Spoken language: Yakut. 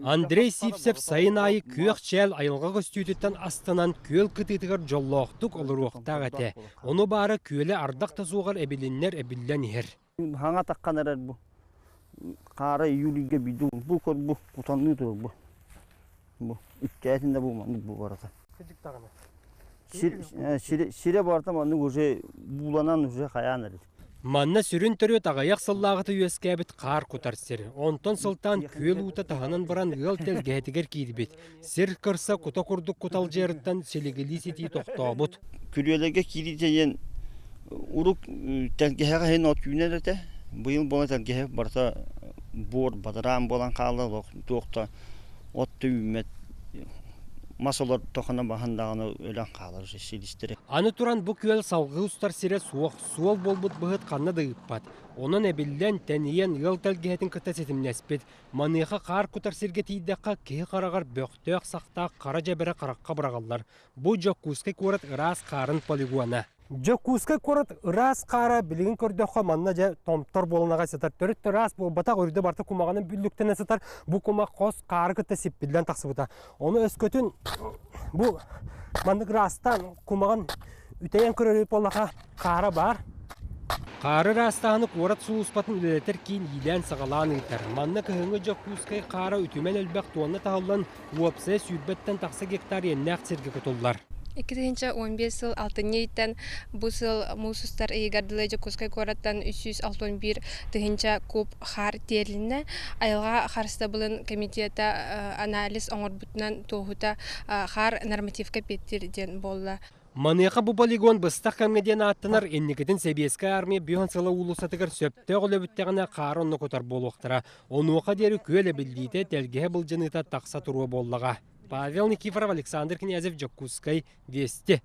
Андрей Сивцев сайын аайы күөх чээл айылҕа көстүүтүттэн астынан күөл кытыытыгар дьоллоохтук олоруохтаах этэ. Ону баара күөлэ ардах да суоҕар эбилиннэр эбиллэн иһэр. Хаҥа таххан эрэр бу. Хаара июльга биду бу көр бу кутанныы турар бу. Бу үктээтин да бу маннык бу барата. Сир сире барата маннык уже бууланан уже хайаан эрэр. Манна сүрүн төрүөт аҕыйах сыллааҕыта үөскээбит хаар кутар сир. Онтон сылтаан күөл уута таһынан баран ыал тэлгэһэтигэр киирбит. Сир кырса кута курдук куталдьыйарыттан силигилии ситии тохтообут. Күрүөлэргэ киирии диэн урук тэлгэһэҕэ иһин от үүнэр этэ. Быйыл буола тэлгэһэ барыта буор бадараан буолан хаалла, туох да от да үүммэт мас олордоххуна баһан даҕаны өлөн хаалар силистэрэ. Аны туран бу күөл салгыы устар сирэ суох, суол буолбут быһыт ханна да ыыппат. Онон эбиллэн, тэнийэн ыал тэлгэһэтин кытта ситимнэспит. Маныаха хаар кутар сиргэ тиийдэххэ киһи хараҕар бөхтөөх-сахтаах хара дьэбэрэ харахха быраҕыллар. Бу Дьокуускай куорат ыраас хаарын полигона. Дьокуускай куорат ыраас хаара билигин көрдөххө манна дьэ томтор буолан аҕай сытар. Төрүт да ыраас буолбатах, үрдэ барыта кумаҕынан бүллүктэнэ сытар. Бу кумах хос хаары кытта сиппиллэн тахсыбыта. Ону өскөтүн бу маннык ыраастаан кумаҕын үтэйэн көрөр буоллаха хаара баар. Хаары ыраастааһыны куорат сулууспатын үлэлэтэр киин иилээн-саҕалаан ыытар. Манна кыһыҥҥы Дьокуускай хаара үтүмэн элбэх туонна таһыллан уопсайа сүүрбэттэн тахса гектар иэннээх сиргэ кутуллар. 2015 сыл алтынньы ыйтан бу сыл муус устар ыйыгар дылы Дьокуускай куораттан 361 тыһыынча куб хаар тиэрилиннэ. Айылҕа харыстабылын комитета анализ оҥорбутунан туоһута хаар нормативка эппиэттиир диэн буолла. Маныаха бу полигон быстах кэмҥэ диэн ааттанар, инникитин Сэбиэскэй Армия бүһүн сыла уулуссатыгар сөптөөх үлэ бүттэҕинэ хаары онно кутар буолуохтара. Онуоха диэри күөл эбиллиитэ, тэлгэһэ былдьаныыта тахса туруо буоллаҕа. Павел Никифоров, Александр Князев, Дьокуускай, Вести.